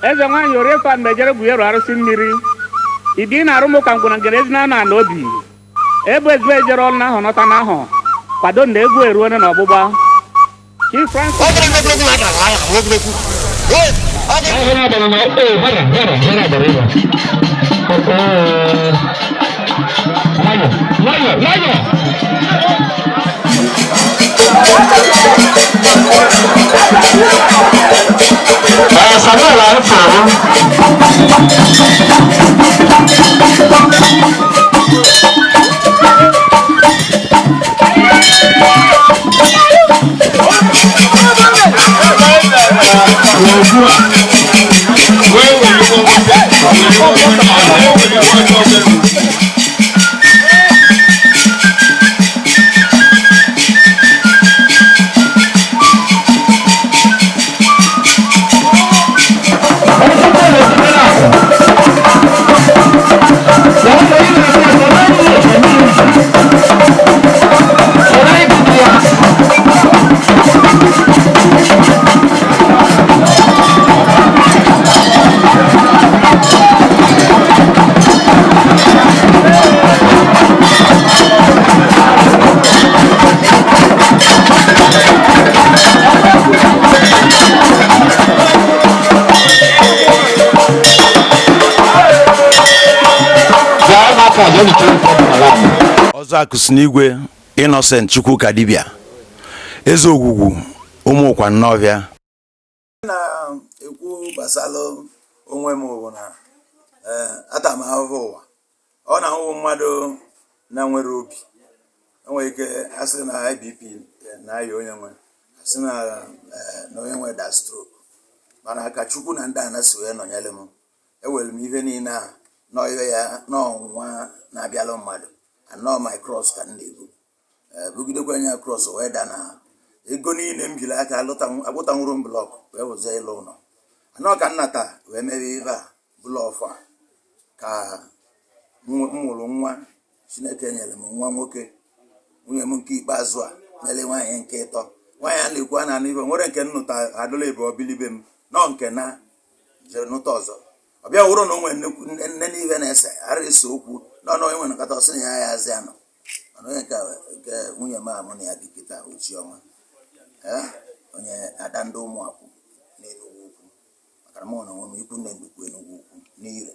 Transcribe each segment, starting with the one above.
Eze nwaanyị oriefa mejere gwuyeru arụsị mmiri ibi na arụmụka ngwụna ngere ezina na ala obi ebe ezbe ejere ọrụ n'ahọ nọta n'ahọ kwado na egwu eruone n'ọgbụgba. Chief Francis Samuel Arụfụrụ. Ọzọ Akụsinigwe Innocent Chukwuka dibịa eze ogwugwu ụmụkwa nnọbịa na-ekwu gbasara onwe m bụ na ata m ahụhụ ụwa. Ọ na-ahụhụ mmadụ na nwere obi enwere ike asị na IBP na-aya onye nwe, asị na na onye nwe da stroke, mana ka Chukwu na ndị ana si wee nọnyere m, ewere m ihe niile a nọ ihe ya n'ọnwụnwa na-abịalụ mmadụ anọ my cross ka m na-ebu, bugidekwa anya cross wee da na ego niile m jiri aka agwụtanwuru m block wee wụzie ịlụ ụlọ anọ ka nnata wee mere ife a bụlọfụ a ka m mụrụ nwa. Chineke nyere m nwa nwoke, nwunye m nke ikpeazụ a mere nwaanyị nke ịtọ. Nwaanyị a na-ekwu a na-anụ ife nwere nke nnụta adụla ebe ọbilibe m nọ nke na jere nụta ọzọ. Ọ bịa wụrụ na o nwere nne n'ife na-ese ara ese okwu nọ na onye nwere nkata ọsị na ya ya azị anọ, mana onye nke nwunye m a mụ na ya bi kịta Ochiọma, onye ada ndị ụmụakwụ n'Enugwu Ukwu, maka na mụ na onwe m ikwu nne nnukwu Enugwu Ukwu n'Ire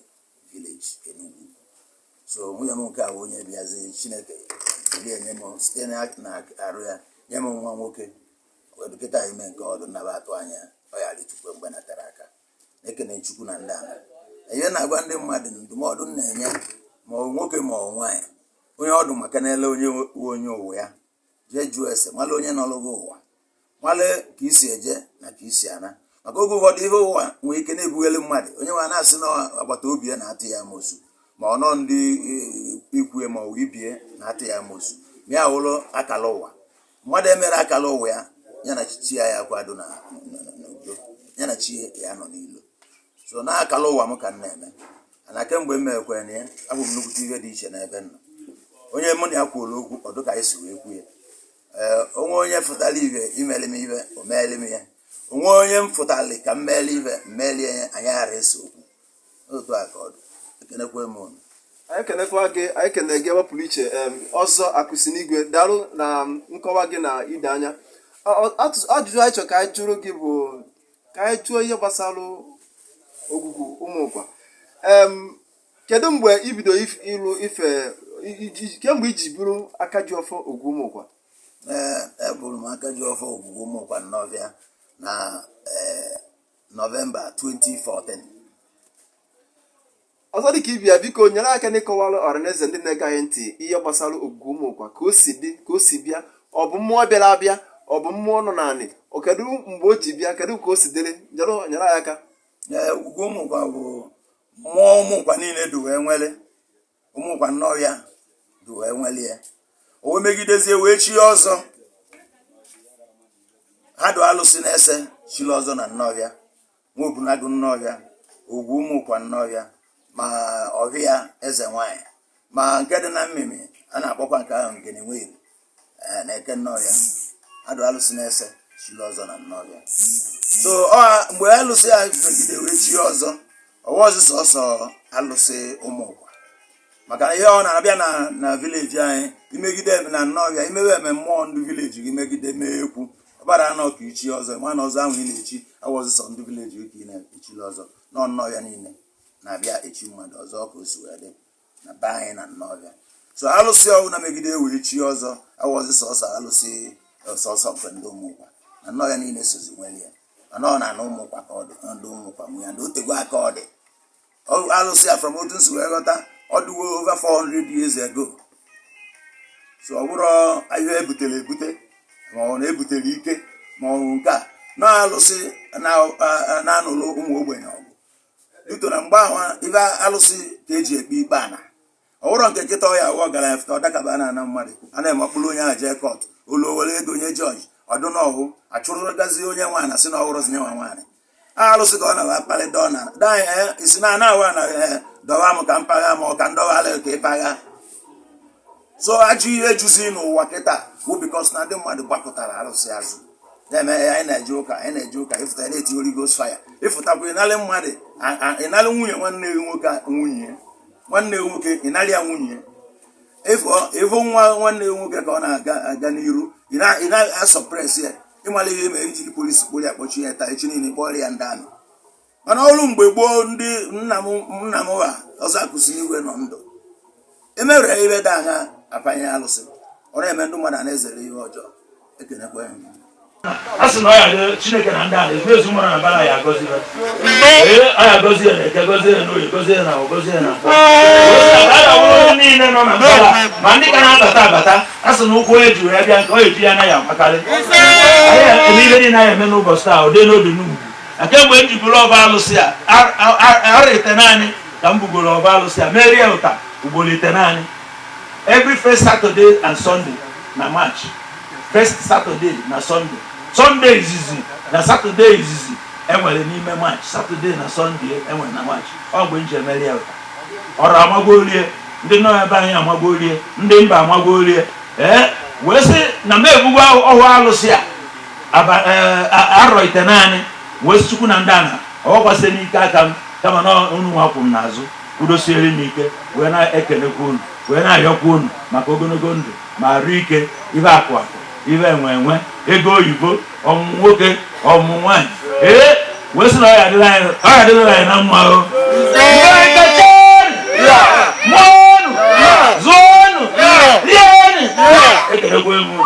village Enugwu Ukwu. So nwunye m nke a bụ onye bịazi Chineke jiri enye m site na arụ ya nye m nwa nwoke wee dọkịta ime nke ọdụ nnaba atụ anya ọ ya ritukwe mgbe natara aka. Ekene Chukwu na ndị ala ihe na-agwa ndị mmadụ ndụmọdụ m na-enye ma ọ nwoke ma ọ nwaanyị, onye ọdụ maka na-ele onye onye ụwa ya jee jụọ ese mara onye nọrọ gị ụwa, mara ka isi eje na ka isi ana, maka oge ụfọdụ ihe ụwa nwere ike na-ebugheli mmadụ onye nwe na-asị na agbata obi ya na-atụ ya amosu, ma ọ nọ ndị ikwu ma ọ ibie na-atụ ya amosu, ma ya wụrụ akala ụwa mmadụ emere akala ụwa ya, ya na chi ya ya kwado na n'udo, ya na chi ya nọ n'ilo. So na akala ụwa m ka m na-eme na kemgbe m mekwere na ya abụ m nnukwute ihe dị iche n'ebe m nọ. Onye mụ na ya kwuola okwu ọdụ ka anyị si wee kwuo ya, ee onwe onye fụtara ibe imeli m ibe o meeli m ya, onwe onye m fụtara ka m meeli ibe mmelie ya, anyị ghara ese okwu. Otu a ka ọ dị. Ekenekwe m unu. Anyị kenekwa gị, anyị kene gị ewepụrụ iche. Ọzọ Akụsinigwe, daalụ na nkọwa gị na ide anya. Ajụjụ anyị chọrọ ka anyị jụrụ gị bụ ka anyị jụọ ihe gbasara ogwugwu ụmụkwa. Kedu mgbe ibido ịlụ ife kemgbe iji bụrụ aka ji ọfọ ogwu ụmụkwa? Ee, ebụrụ m aka ji ọfọ ogwugwu ụmụkwa nnọbịa na Nọvemba 2014. Ọzọ dịka ibia, biko nyere aka n'ịkọwara ọhaneze ndị na-ege anyị ntị ihe gbasara ogwugwu ụmụkwa, ka o si dị, ka o si bịa. Ọ bụ mmụọ bịara abịa, ọ bụ mmụọ nọ naanị? Kedu mgbe o ji bịa, kedu ka o si dịrị? Nyere anyị aka. Ee, ogwugwu ụmụkwa bụ mmụọ ụmụkwa niile du wee nwere ụmụkwa nnọọ du wee nwere ya, o wee megidezie wee chie ọzọ. Ha dụ alụsị na-ese chiri ọzọ na nnọọbịa, nwa obunagụ nnọọbịa, ogwu ụmụkwa nnọọbịa, ma ọhịa eze nwanyị, ma nke dị na mmiri a na-akpọkwa nke ahụ nke na-enweghị na eke nnọọbịa. Ha dụ alụsị na-ese chiri ọzọ na nnọọbịa. So ọ mgbe alụsị a megide wee chi ọzọ, ọwọzi sọsọ alụsị ụmụkwa, maka na ihe ọ na-abịa na village anyị imegide na nnọọbịa imewe eme mmụọ ndị village gị megide mee ekwu ọbara anọ ka ichi ọzọ, nwa na ọzọ ahụ ị na-echi awọzi sọ ndị village gị ka ị na-echili ọzọ nọ nnọọbịa niile na-abịa echi mmadụ ọzọ ka o si wee dị na be anyị na nnọọbịa. So alụsị ọwụ na megide wee chi ọzọ awọzi sọsọ alụsị sọsọ nke ndị ụmụkwa na nnọọbịa niile sozi nwere ya, mana ọ na-ana ụmụkwa ka ọ dị ndị ụmụkwa nwe ya, ndị otegwe aka ọ dị. Alụsị a, from otu nsi wee ghọta, ọ dịwo over 400 years ago. So ọ bụrụ ihe ebutere ebute ma ọ na ebutere ike ma ọ bụ nke a na alụsị na-anụrụ ụmụ ogbenye ọgụ duto na mgbe ahụ ibe alụsị ka eji ekpe ikpe ana. Ọ bụrụ nke nkịta ọya awụ ọgaranya fụta ọdakaba na ana mmadụ a na-eme ọkpụrụ onye ahụ jee court, olu owere ego nye jọji ọdụ n'ọhụ achụrụ gazi onye nwaanyị sị na ọhụrụ zinye nwa nwaanyị alụsị ka ọ na-awa akpalị dọ na isi na ana awa na dọwa m ka mpagha ma ọ ka ndọghalị ka ịpagha. So ajọ ihe ejuzi n'ụwa kịta bụ because na ndị mmadụ gbakọtara alụsị azụ na-eme. Anyị na-eje ụka, anyị na-eje ụka, ịfụta na-eti Holy Ghost fire, ịfụtakwa ịnalị mmadụ, ịnalị nwunye nwanne gị nwoke, nwunye nwanne gị nwoke, ịnalị ya nwunye, ịfụ nwa nwanne gị nwoke ka ọ na-aga aga n'iru, ị na-asuppress ya, ịmala ihe mere ijiri polisi kpụrụ ya kpọchi ya taa, echi niile kpọrọ ya ndị amị. Mana ọrụ mgbe gboo, ndị nna m nna m ha ọzọ akụzi n'igwe nọ ndụ emere ibe dị anya apanye alụsị, ọ na-eme ndị mmadụ a na-ezere ihe ọjọọ. Ekenekwa ya. A sị na ọ ya dị Chineke na ndị ala ezumezu mara na bara ya agọzi ha. Ee, ọ ya agọzi ya na Eke, gọzie ya n'Oye, gọzie ya na Awọ, gọzie ya na Nkwọ. A ga-abụrụ ndị niile nọ na mbara ma ndị ka na-abata abata. A sị na ụkwụ onye ji wee bịa nke ọ eji ya anaghị amakarị. Anyị eme ihe niile anyị eme n'ụbọchị taa, ọ dị n'obi n'ugwu na kemgbe m jiburu ọba alụsị a arọ 9 ka m bugoro ọba alụsị a merie ụta ugboro 9, every first Saturday and Sunday na March, first Saturday na Sunday, Sunday izizi na Saturday izizi enwere n'ime March, Saturday na Sunday enwere na March, ọ mgbe m ji emeri ya ụta. Ọrụ amagborie ndị nọ ebe anyị, amagborie ndị mba, amagborie. Ee, wee sị na m ebugbo ọhụ alụsị a arọ 9, wee sị Chukwu na ndị ana ọgwakwasị n'ike aka m, kama na unu nwakwụ m n'azụ kwudosiere m ike, wee na-ekelekwa unu, wee na-ayọkwa unu maka ogologo ndụ ma arụ ike, ibe akụ akụ, ibe enwe enwe, ego oyibo, ọmụmụ nwoke, ọmụmụ nwaanyị. Ee, wee sị na ọ ya adịrị anyị na mma o. Mụọnụ, zụọnụ, rienụ, ekelekwa m unu.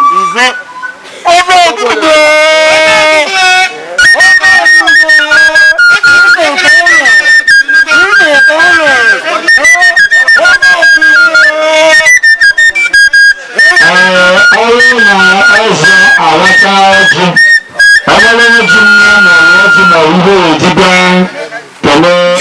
Ọrụ na ọzọ aghọta ọjị, ọbụrụ ọjị nwa na ọjị na ihe ejide kelee.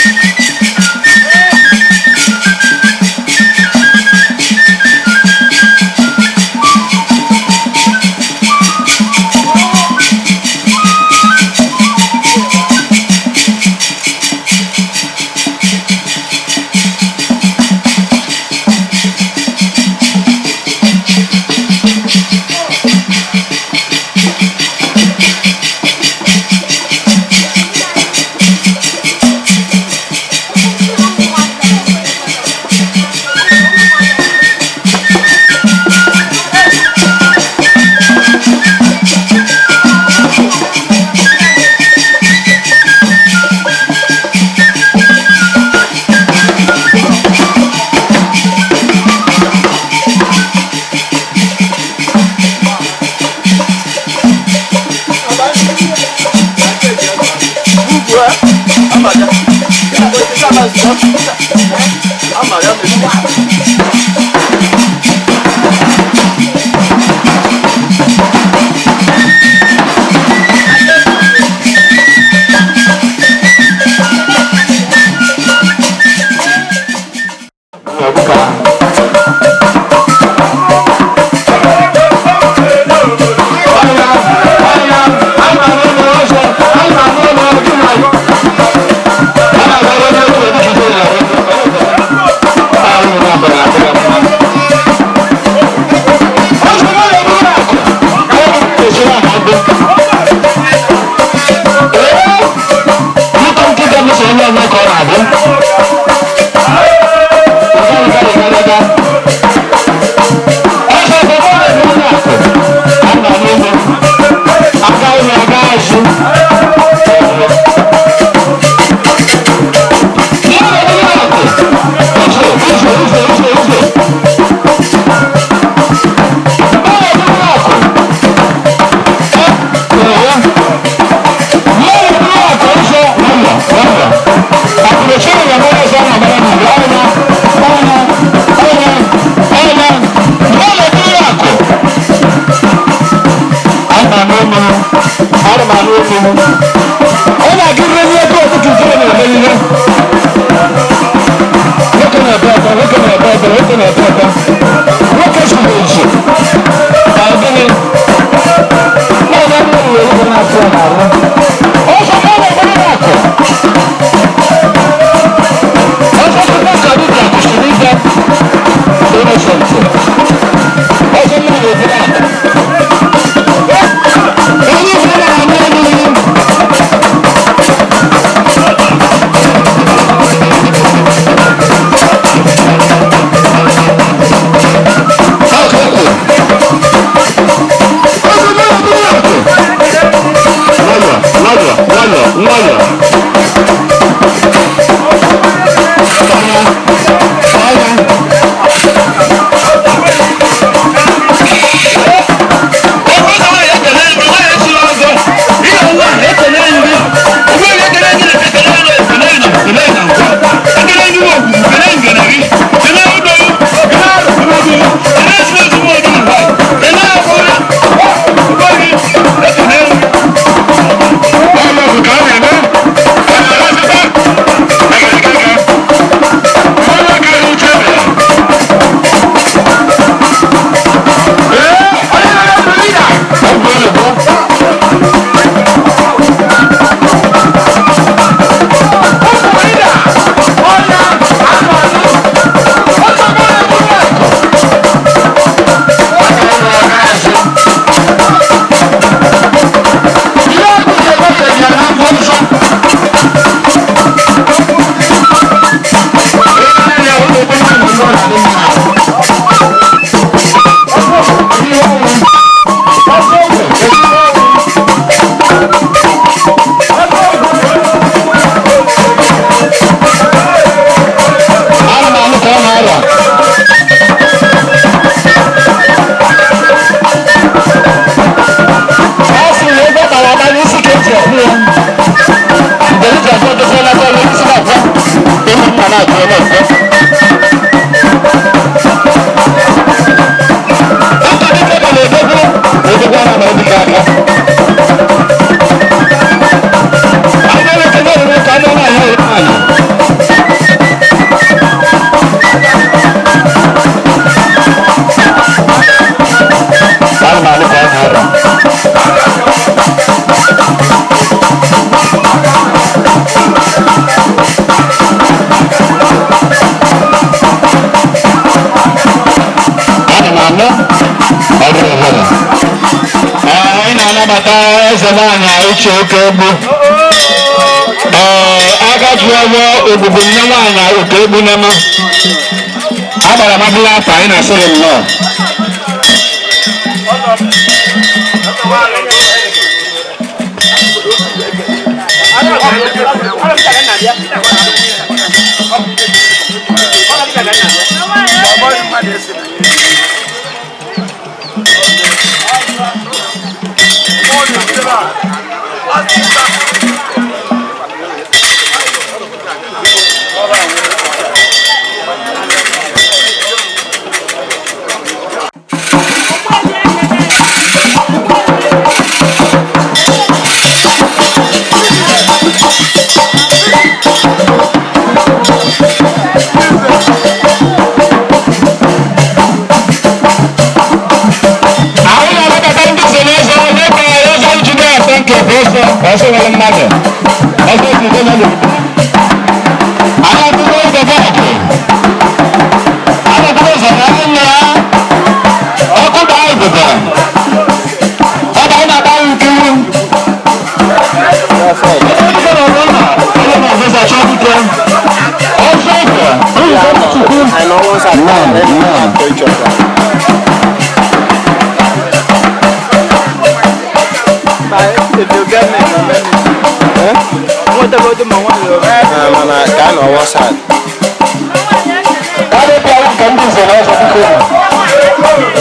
Nwayọ, nwayọ. Ana m anụ ka ọ na-arịa. Ọ sị na ego tara ata n'isi ka eji ọkpụ ya. Mgbe eji ọzọ dozie n'aka ọrụ isi na-abịa, ịhụ mma na-abịa ebe ọzọ. Ụka dike ka na-edogwu, odogwu a na-amara dike aka. A na-elekere oriri ka ndị na-ahịa ere anyị. Ana m anụ ka ọ na-arịa. Ana m anụ ọrụ ọhụrụ. Ee, anyị na-anabata eze nwaanyị Uche Oke Egbu. Ee, aka ji ọgbọ ogbugbu nne nwaanyị Oke Egbu n'ema. Agbara m abụla afọ anyị na-asị gị nnọọ. Anyị na-anabata ndị so n'ọzọ n'ebe ọzọ njide atọ nke bụ ọsọ ọsọ nwere mmadụ ọsọ osite nọ n'obodo. Anyị atụrụ ụzọ bọọdụ. Anyị atụrụ ụzọ na ndị nna ya. Ọkụ daa ibubo. Ọ bụ anyị na-agba ya nkiru. Onye nọ n'ụlọ, onye nọ n'ọzọ chọọ dike. Ọsọ ụzọ, ụzọ Chukwu. Nnọọ, nnọọ. Mana ka a nọ WhatsApp. Ka a na-ebi nke ndị nze na ọzọ biko nụ.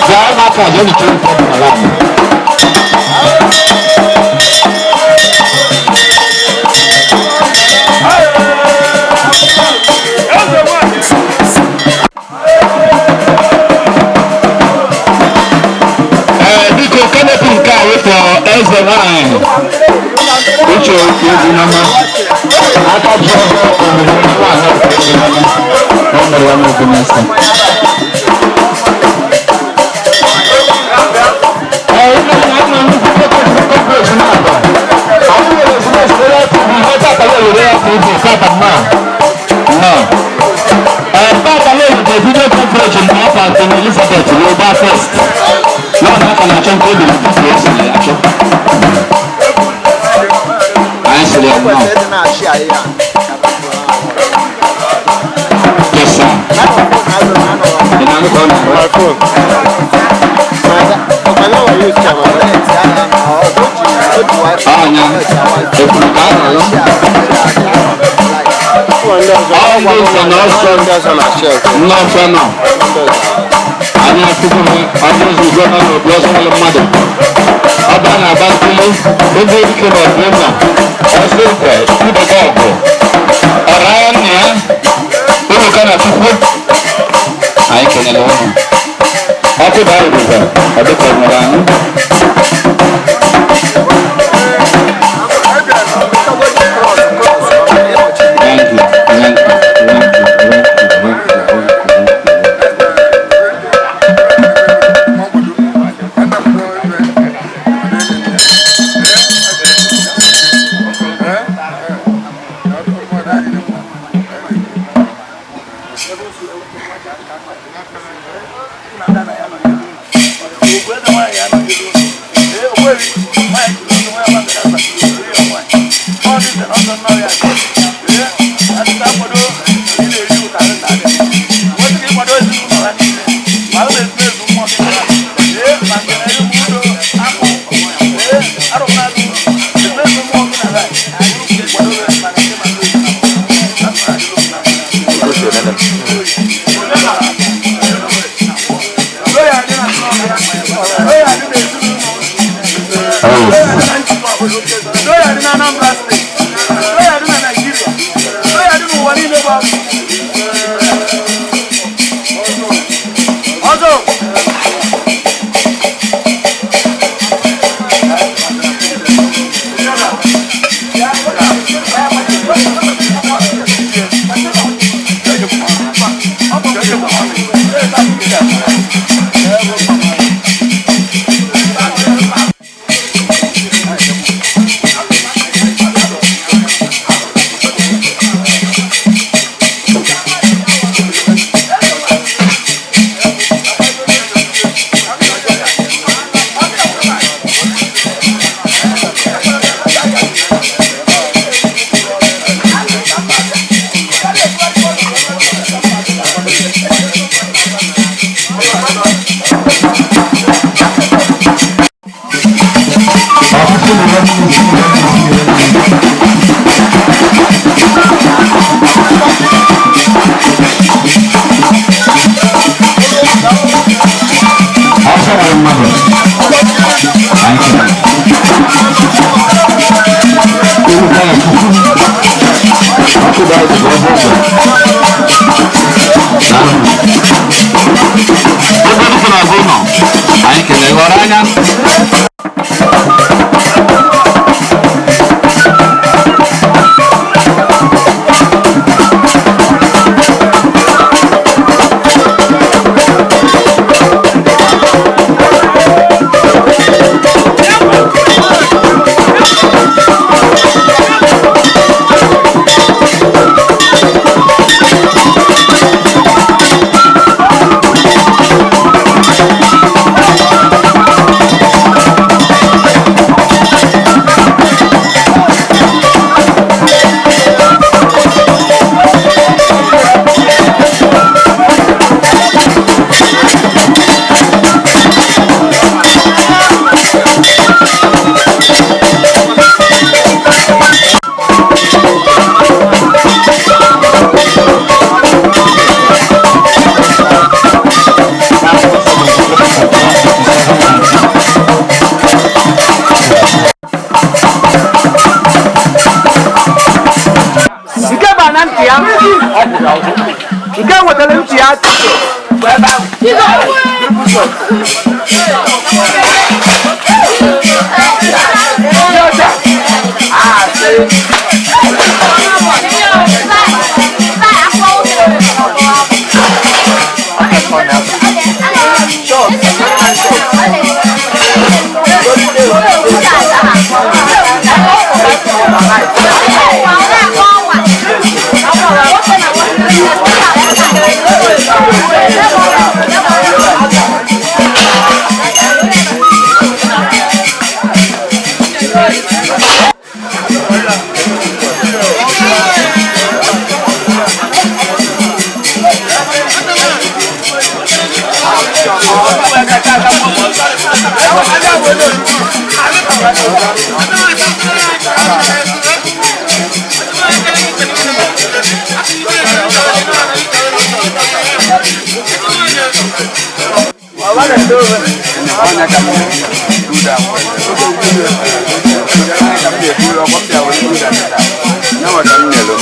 Bịa n'aka ọzọ dị chọrọ ịfọdụ n'ala anyị. Ee, biko kanopi nke a wepụ eze nwanyị. Uche egwu n'ọma. Aka ji ọzọ omume nwaanyị egwu n'ọma. Ọ mere ya n'okwu n'isi. Video conference na afa Queen Elizabeth wee gbaa first. Nọ na aka na-achọ nke obi na tupu esi na ya achọ. Anyị sịrị ya nnọọ. Yes, sir. Ị na-anụ ka ọ na-arụ? Anya, ekwuru ka a na-alụ. Ọ ndị nze na ọsọ nnọọfịa nọ. Anyị afụgo ha ọdụ nzuzo nọ n'obi ọzọ nwere mmadụ. Ọba na-agba ntuli, ebe ike na ọbụ nna, ọsọ nkwe, ibebe ọgụ. Ọra ya nna ya, ụlọka na Chukwu. Anyị kelere ụnụ. Ọkụ bara ebube, ọ dịka ọ nwere anyị. Thank you, thank you, thank you, thank you, thank you, thank you, thank you. Ọsọ nwere mmadụ. Anyị kelere. Ewu ka na Chukwu. Ọkụ bara ebube ọzọ ụzọ. Daalụ. Ebe dịka na-agụ ụlọ, anyị kelere ghọrọ anya. Nke ba na ntị ya nke nwetara ntị ya bụ ebe ahụ.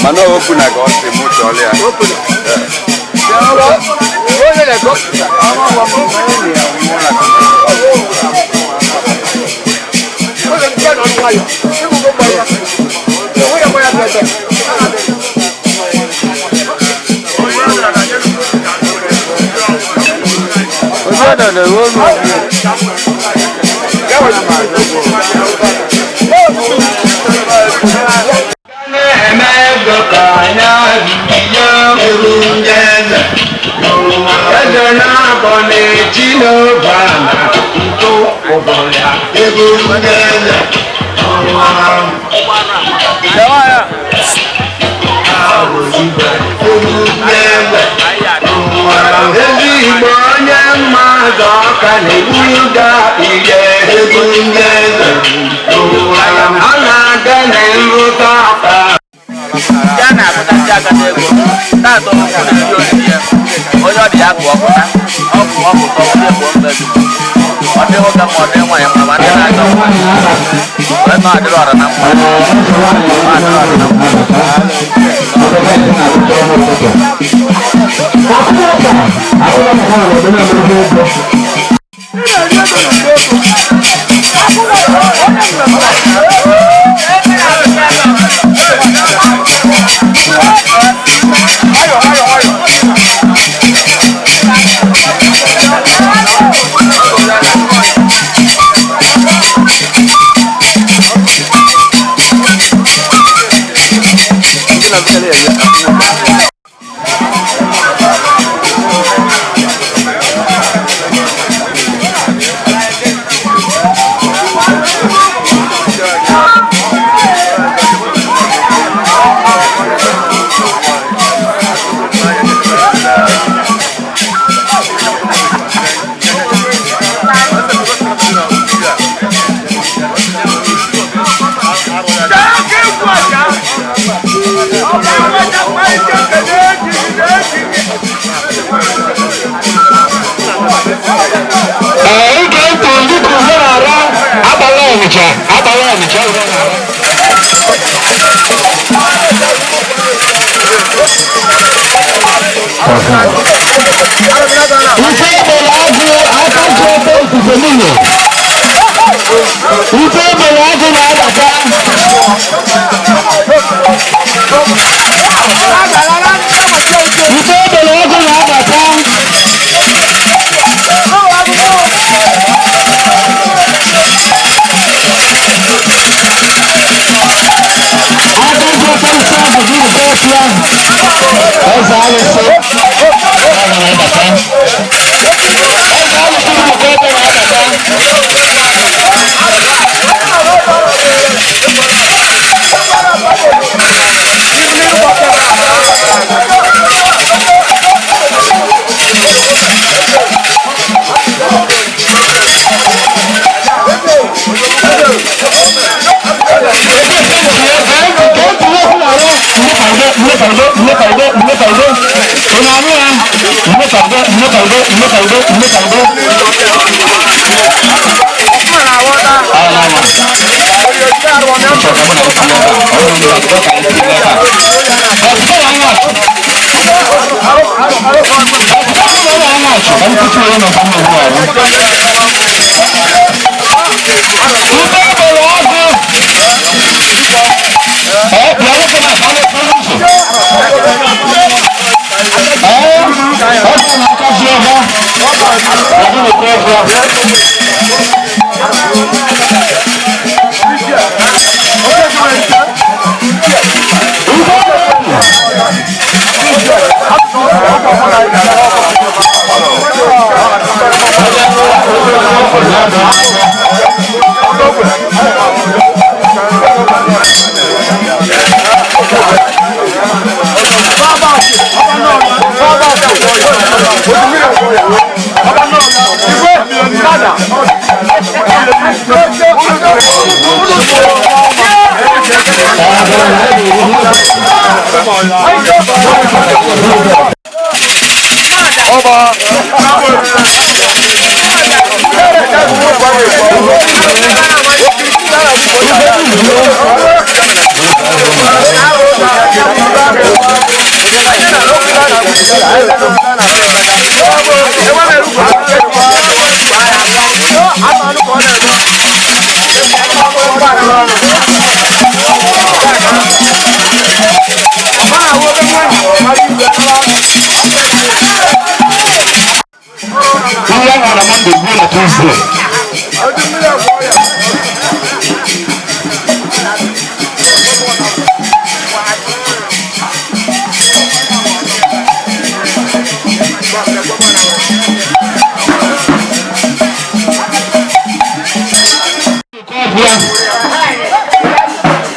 Mana okwu na ka ọ sị mụ chọọrọ ya. Ezigbo onye mmadụ ọka na-eburu ga ihe egwu ndị eze a na-aga na nrụta ọka. Ndị a na-akpụta ndị agada ego taata ọkụ na-eri oriri ya onye ọ dị ya bụ ọpụta ọkụ ọkụ ka ọ dị bụ mbedu ọ dị nwoke ma ọ dị nwaanyị ma ma ndị na-achọ nwa wee nọ adịrị ọra na mma ma adịrị ọra na mma. Ige ntị ndị kwuru na-ara abalị Ọnịcha abalị Ọnịcha ụra na-ara. Ife ebele agụ aka ji ofe ifufe niile. Ife ebele agụ na-abata. Ife ebele agụ na-abata. Eze alụsị Eze alụsị bụ ebe na-abata. Ihe nwere mmadụ bụ na Tuesday.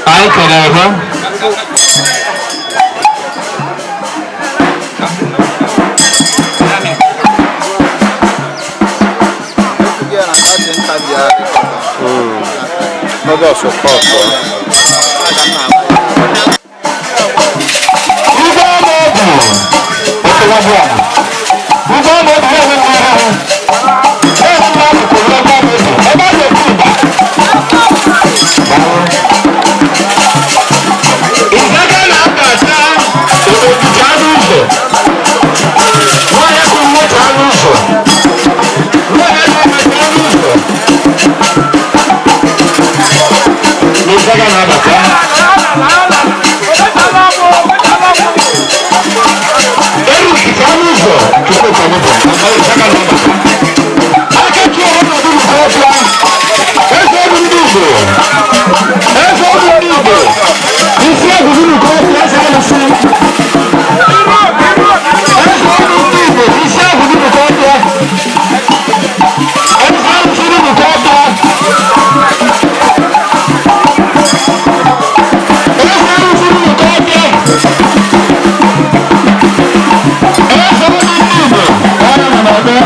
Anyị kelere ha. Igwe ọma ọgwụ okewa bụ ala. Igwe ọma ọgwụ ya enwe mmiri ahụ. Enwe mma akụkụ ya ebe ọ bụ ebe a na-ekwu ụba. Ịzaga na-abata okike anụ ụzọ. Nwaanyị bụ mmoto anụ ụzọ. Nwaanyị bụ mmoto anụ ụzọ. Ịzaga na-abata. Eru okike anụ ụzọ tupu ọmụmụ ịzaga na-abata. Aka chi ọrụ na ọdụrụ nke ọbịa. Eze ọrụ ndị Igbo. Eze ọrụ ndị Igbo. Isi agụgụ nke ọbịa eze alụsị. Eze ọrụ ndị Igbo. Isi agụgụ nke ọbịa. Eze alụsị nke ọbịa. Eze alụsị nke ọbịa. Eze ọrụ ndị Igbo. Ọrụ nọ n'ọbịa.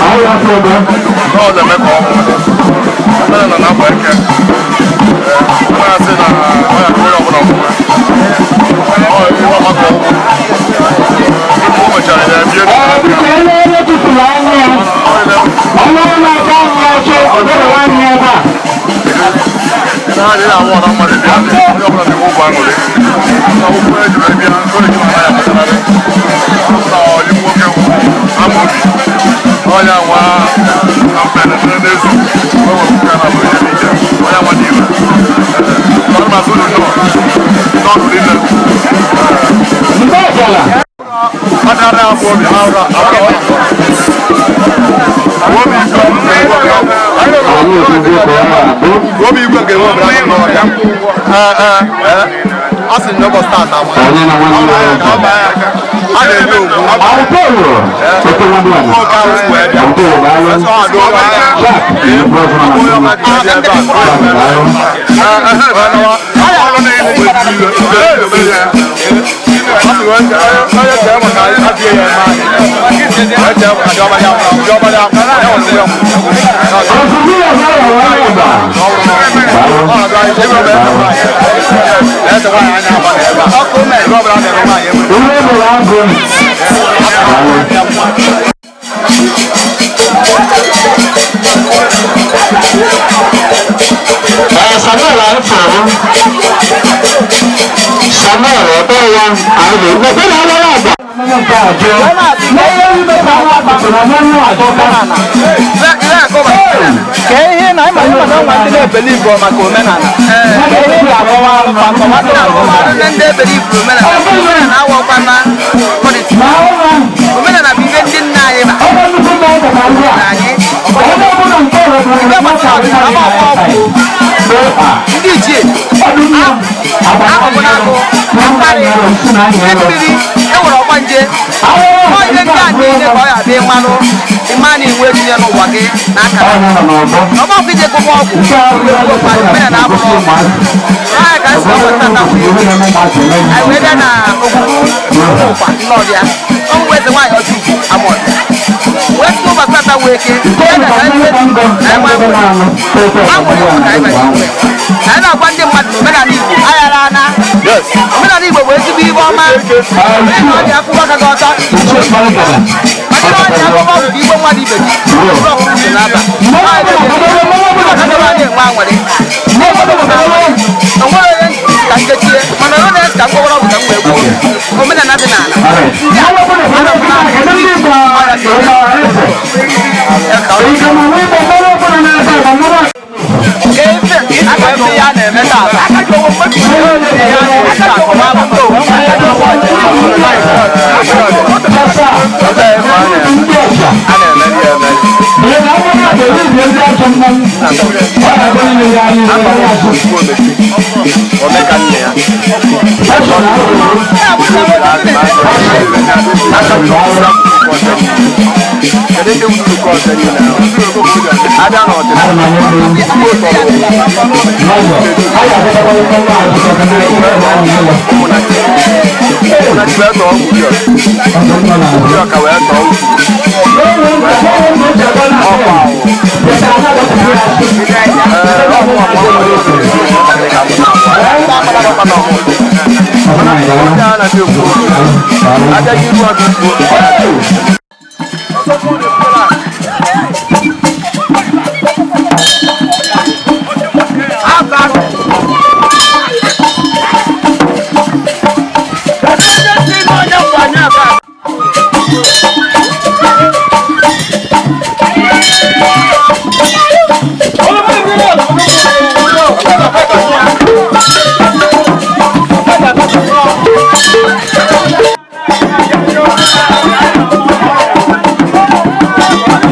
Ọ na-eme ka ọ nwụọ. Omenala na-agba eke. Ọ na-asị na ọ ya onye ọbụla ọfụma. Ọ ihe ọma ka ọ bụ. O mechara ya bie n'ụlọ. Na-adịghị ahụ ọna mmadụ bịa, onye ọbụla na-enwe ụgwọ aṅụrị. Na ụkwụ eji wee bịa, onye ji mara ya pụtararị. Na ọyị nwoke ama obi. Onye nwa na mkpere n'ezu, o nwere nwoke na abụrụ ihe n'ije, onye nwa dị ime. Ọrụ masị unu nọ, n'ọnụ niile. Adara abụọ bi ha ụra obi igwe ga-enwe obere ahụ n'ọhịa. A sị na ụbọchị taata ama. A na-eme ugwu. Nwoke ahụ wee bịa. Ọ adị ụlọ ya. Samuel Alfaro Samuel ebe ya ahụ ebe na alara agba. Ka ihe na ịma ịma na nwa ndị na-ebelivu maka omenala. Ka ihe ga-akọwa maka Akọwara ndị ebelivu omenala. Omenala awọkwa na politiks. Omenala bụ ihe ndị nna anyị ma. Na anyị. Ihe gbasara ọdịnala ma ọkwa ọgwụ. Ndị ichie ahụhụ na-agụ mkparị ndị mmiri enwere ọgbanje ọ ihe ndị a niile ka ọ ya adị mmanụ ịma na inwe etinye n'ụwa gị na akara ọgbọ ọgwụ ije gụba ọgwụ omenala abụrụ ọgwụ ahịa ka esi ọgwụ tata wee anyị wee bịa na ogwugwu ụkwa nnọbịa ọgwụgwụ eze nwaanyị ọjọ ugwu amọbịa wee sị ụbọchị tata wee ke ya na anyị na enwe aṅụrị aṅụrị ka anyị banye iwe anyị na-agwa ndị mmadụ na omenala Igbo aghara ana omenala Igbo bụ ezigbo ibe ọma onye na ọ dị akwụkwọ aka gị ọtọ maka na ọ dị akwụkwọ ọgwụ ka igbo mmadụ ibe gị bụrụ ọkụkọ so n'aba anyị enwe aṅụrị o nwere onye ka nkechie mana onye na-esi ka mgbọgbọrọ ọgwụ ka m wee gwuo omenala dị n'ala ndị a ya na-eme tata. Omeka nne ya. Kedu ndị wuru ka ọzọ niile ahụ? Abịa n'ọdịnala, igwe tọrọ Ụmụnachi wee tọọ ugwu gị ọka wee tọọ ugwu. Ọkwa ahụ. Ee, ọkwa Thank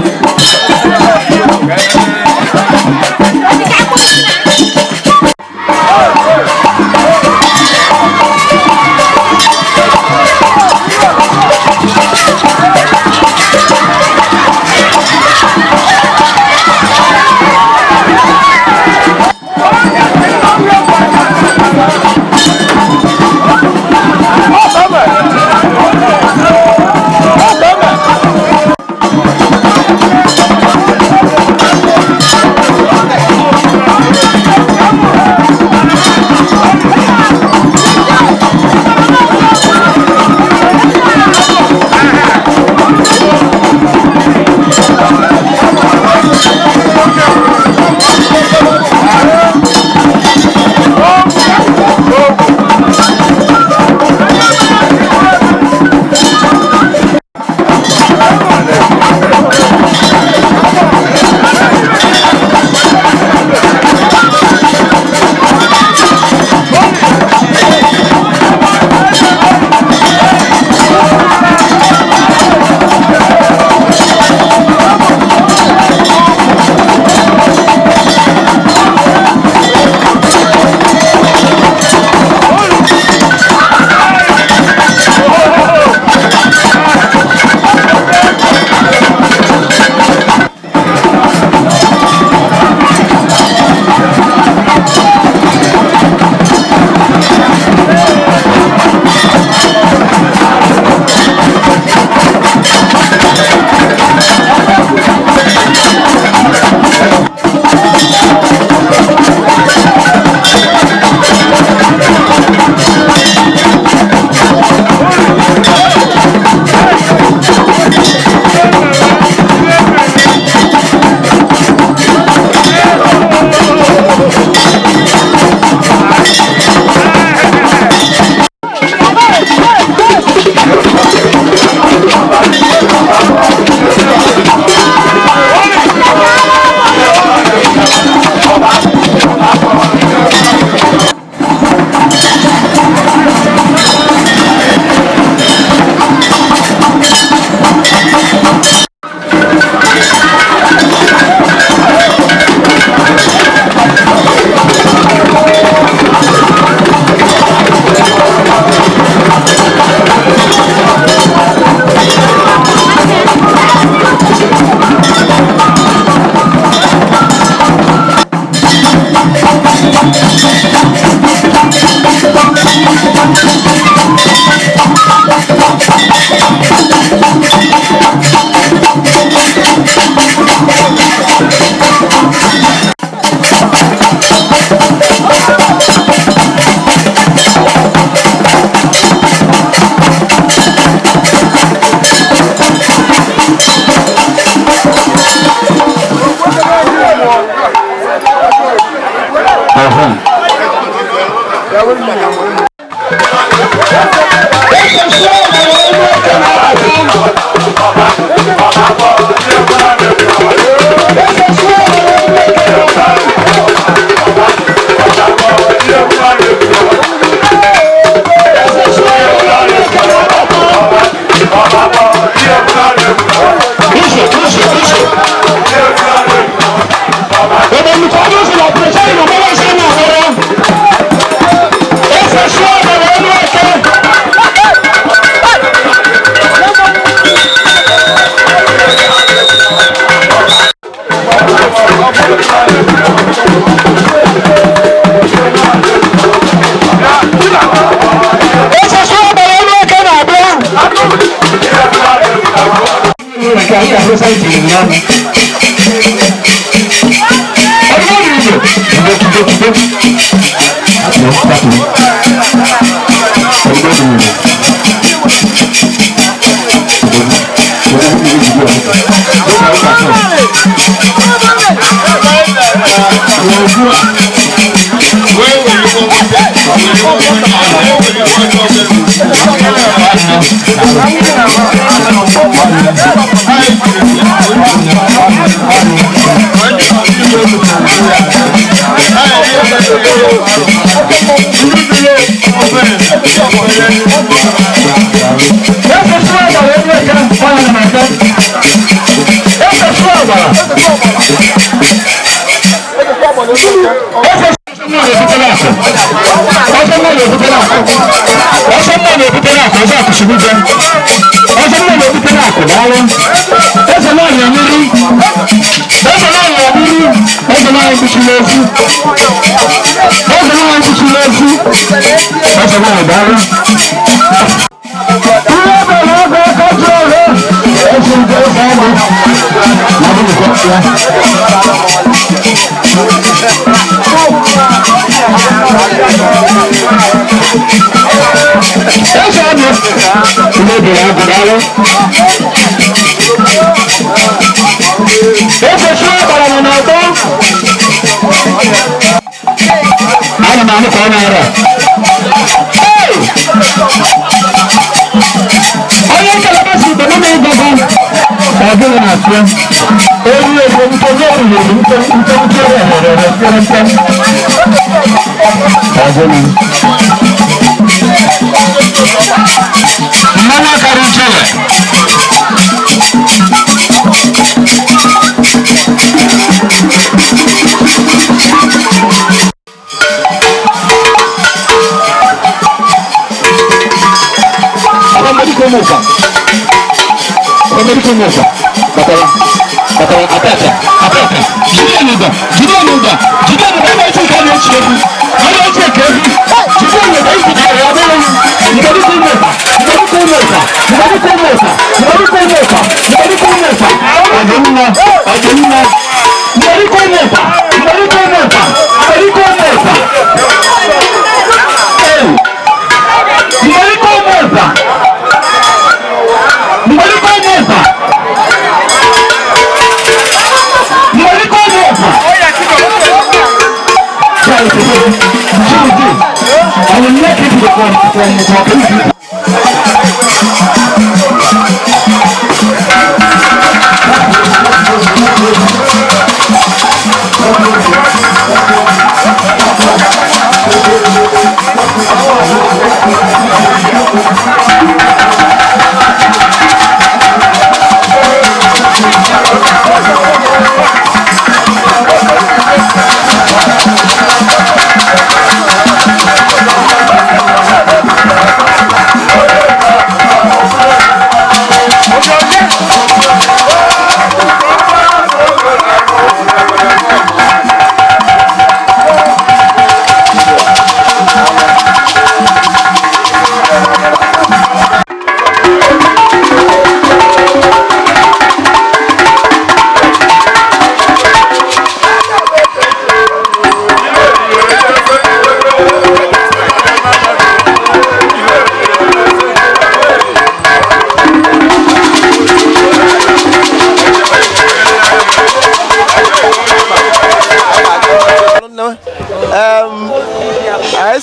Thank you.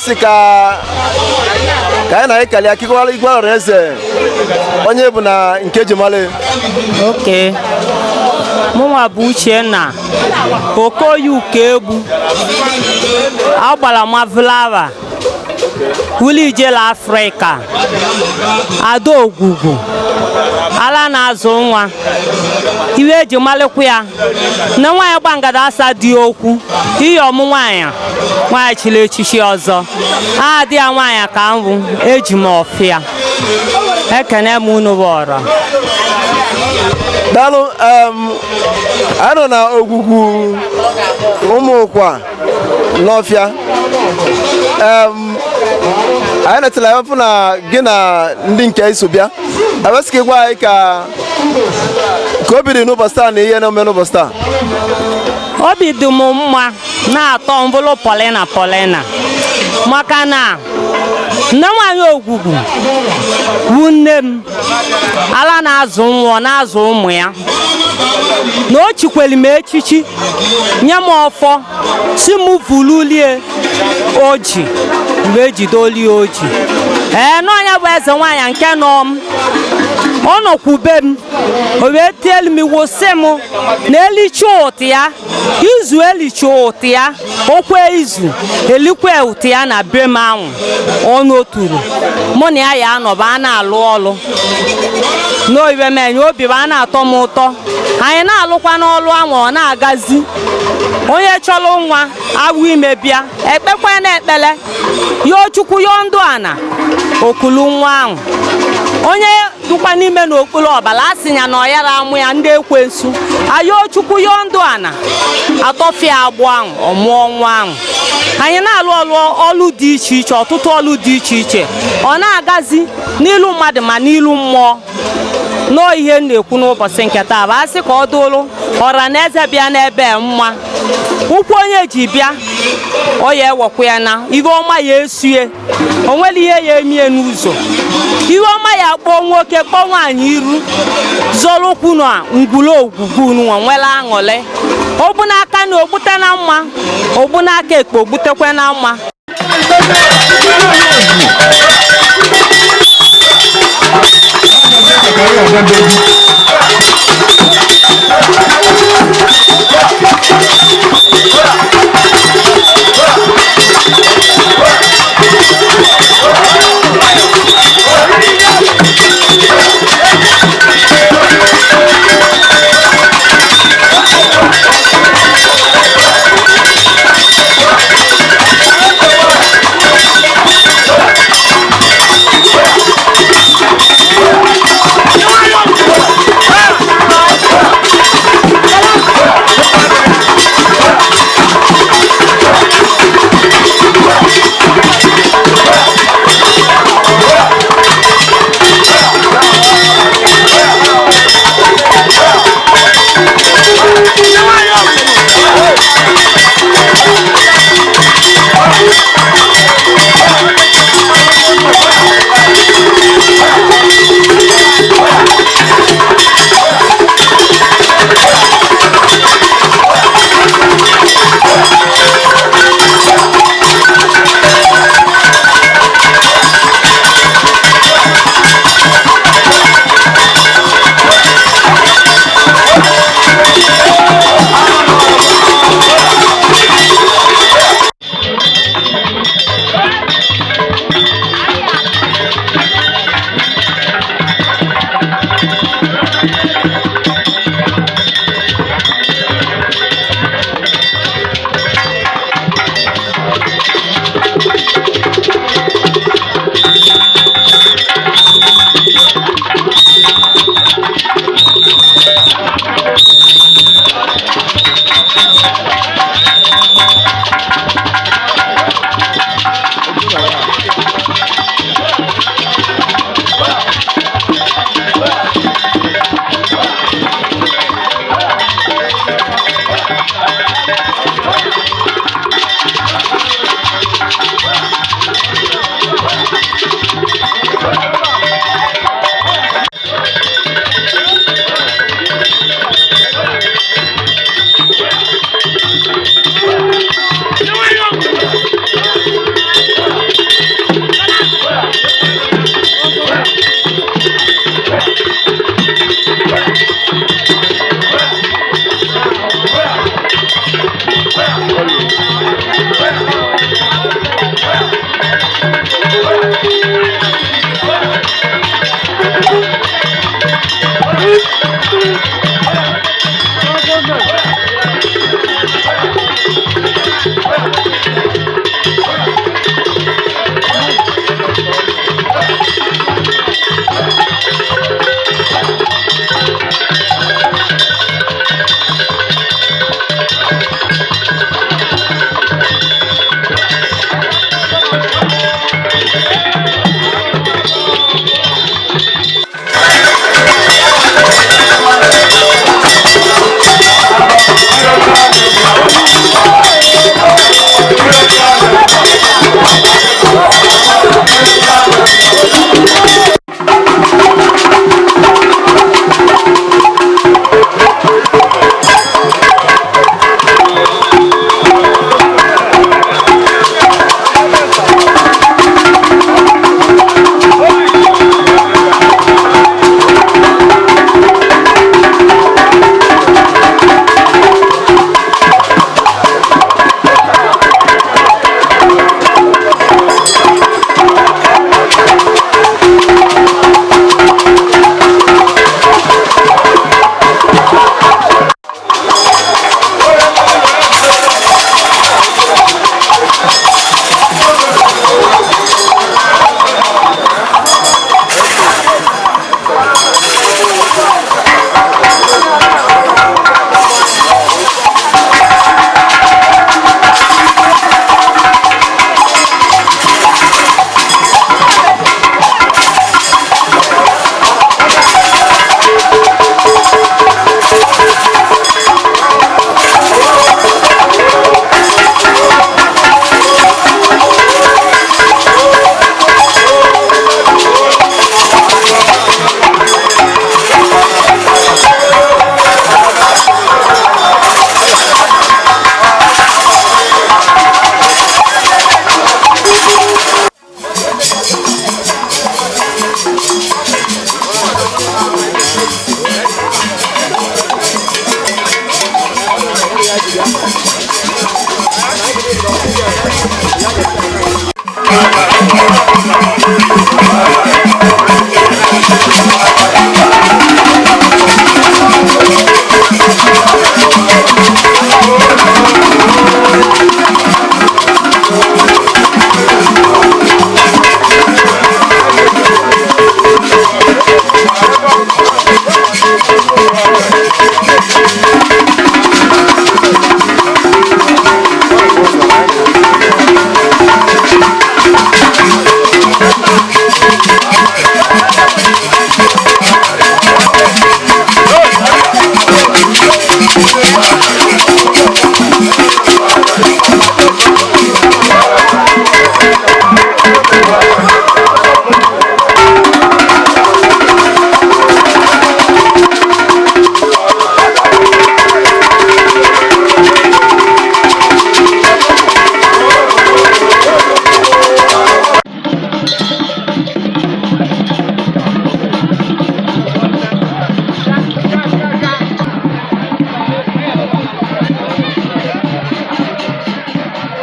Anyị sị ka ka anyị na ịkali akịkọwara igwe ọrụ eze onye bụ na nke jimale. Oke mụnwa bụ Uchenna Okoye Ukegbu agbara mavlava wuli ijele Afrịka ada ogwugwu ala na-azụ nwa iwe eji malịkwa ya na nwaanyị gbangada asa dị okwu iyi ọmụ nwaanyị nwaanyị chiri echichi ọzọ aha dị ya nwaanyị ka m bụ eji m ọfịa ekene m unu bụ ọra. Daalụ. Anyị nọ na ogwugwu ụmụụkwa n'ọfịa. Anyị netara ya fụ na gị na ndị nke iso bịa ewesị ka ị gwa anyị ka ka obi dị n'ụbọchị taa na ihe na-eme n'ụbọchị taa. Obi dị m mma na-atọ mbụlụ polina polina maka na nne nwanyị ogwugwu wu nne m ala na-azụ nwa na-azụ ụmụ ya na o chikweli m echichi nye m ọfọ si m vululie oji wee jide olie oji ee n'ọnya bụ eze nwaanyị nke nọ m ọ nọkwube m o wee tielu m iwu sị m na elicha ụtụ ya izu elicha ụtụ ya okwe izu elikwe ụtụ ya na be m anwụ ọnụ oturu mụ na ya ya anọba a na-alụ ọlụ n'oyiwe menye obi bụ a na-atọ m ụtọ anyị na-alụkwa n'ọlụ anwụ ọ na-agazi onye chọrọ nwa awụ ime bịa ekpekwe na ekpele yoo chukwu yoo ndụ ana okulu nwa ahụ onye dụkwa n'ime n'okpuru ọbara a sị ya na ọ yara amụ ya ndị ekwensu ayoo chukwu yoo ndụ ana atọfịa agbụ ahụ ọ mụọ nwa ahụ anyị na-alụ ọlụ ọlụ dị iche iche ọtụtụ ọlụ dị iche iche ọ na-agazi n'ilu mmadụ ma n'ilu mmụọ nọọ ihe m na-ekwu n'ụbọchị nke taa bụ asị ka ọ dụrụ ọra na eze bịa n'ebe mma ụkwụ onye ji bịa ọ ya ewekwa ya na ihe ọma ya esue o nwere ihe ya emie n'ụzọ ihe ọma ya kpọọ nwoke kpọọ nwaanyị iru zọrọ ụkwụ na ngwuru ogwugwu nwa nwere aṅụrị ogbu n'aka na ogbute na mma ogbu n'aka ekpe ogbutekwe na mma.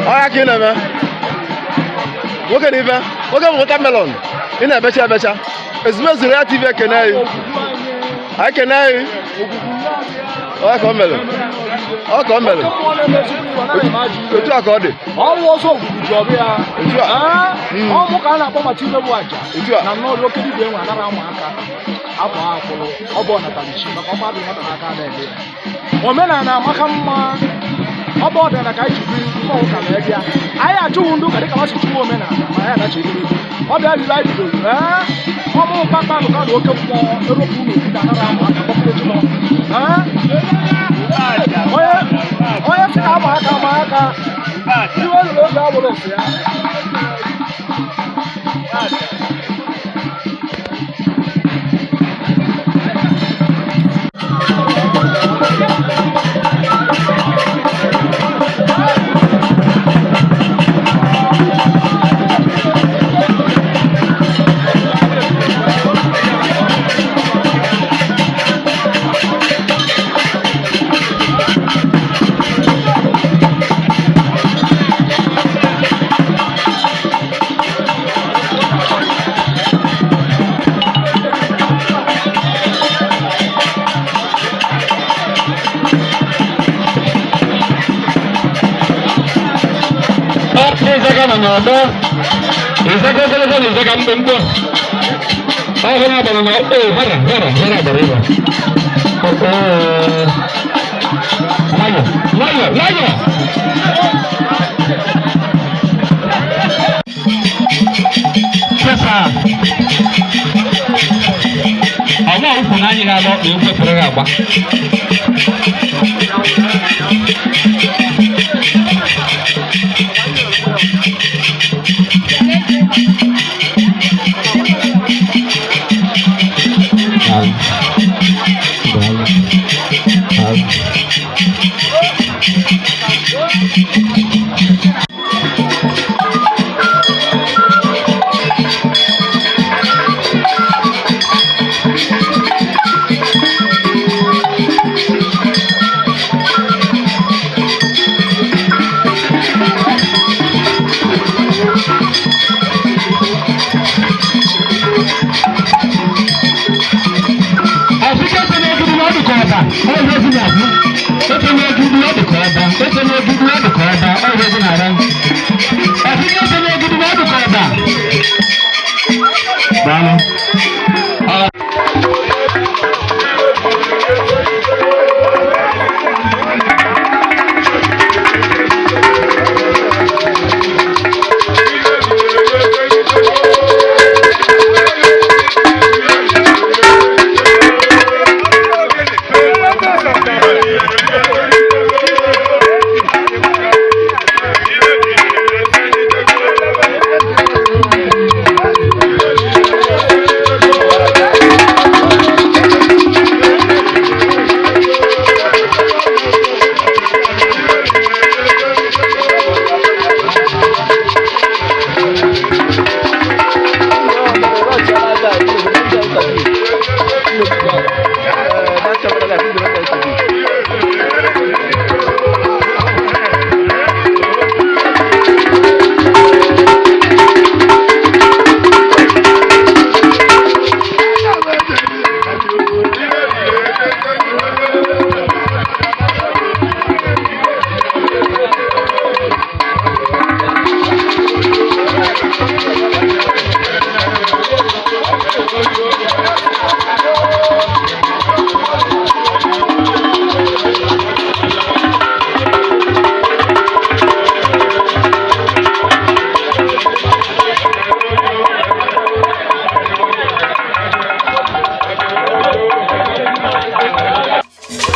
Ọya ka ị na-eme nwoke na ife nwoke bụ watermelon ị na-ebecha ebecha ezumezu ya TV ekene anyị anyị kene anyị ọya ka o mere ọ ka o mere otu a ka ọ dị Ọrụ ọzọ ogwugwu ji ọbịa ya. Otu a. Ee, ọ mụ ka a na-akpọ maka imegbu aja. Otu a. Na nnọọ oke dibịa enwe anara ama aka akwa akwụrụ ọ bụ ọnatarichi maka ọma dị nwata n'aka na-eme ya. Omenala amaka mma, ọ bụ ọdịnala ka anyị ji biri ife ụka wee bịa. Anyị achụghị ndị ụka dịka ha si chụwa omenala ma anyị anachi egwu ọ bịa riri anyị bidoro. Ee, ọmụ kpakpando ka na oke mmụọ eropụ unu okwute anara ama aka kpọpụrụ ejimọ. Ee, onye onye sị na ama aka ama aka iwe ruru oge agbụrụ nsị ya. Ịzaga nọ n'ọgbọ ịzaga ogologo na ịzaga mkpụmkpụ ọhụrụ agbara na o hara hara hara agbara ịba. Nwayọ nwayọ nwayọ. Asaa. Ọgbọ ukwu na anyị ga-alụ ọkpa egwu efere agba. Daalụ. Daalụ. Daalụ. Ọ̀sìnkẹ́ ṣe ní ojúdú lọ́dún kan ọba, ọ̀rọ̀ ẹ̀sìn náà bú. Ó ṣe ní ojúdú lọ́dún kan ọba, ó ṣe ní ojúdú lọ́dún kan ọba, ọ̀rọ̀ ẹ̀sìn náà rẹ̀. Ọ̀sìnkẹ́ ṣe ní ojúdú lọ́dún kan ọba. Daalụ.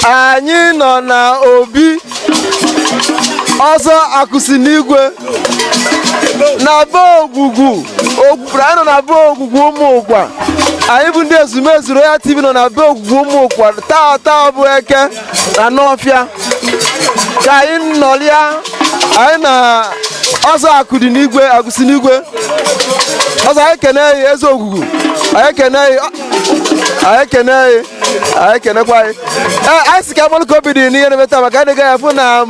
Anyị nọ na obi ọzọ akụsi n'igwe na be Ogwugwu. Anyị nọ na be Ogwugwu ụmụ ụkwa. Anyị bụ ndị ezumezu Royal TV nọ na be Ogwugwu ụmụ ụkwa taa taa bụ eke na n'ọfịa ka anyị nọrịa. Anyị na ọzọ akụdị n'igwe akụsi n'igwe ọzọ. Anyị kene ya, eze Ogwugwu. Anyị kene ya, anyị kene ya, anyị kenekwa anyị. Ee, anyị si ka amalụ ka obi dị n'ihe na-eme taa, maka anyị ga ya fụ na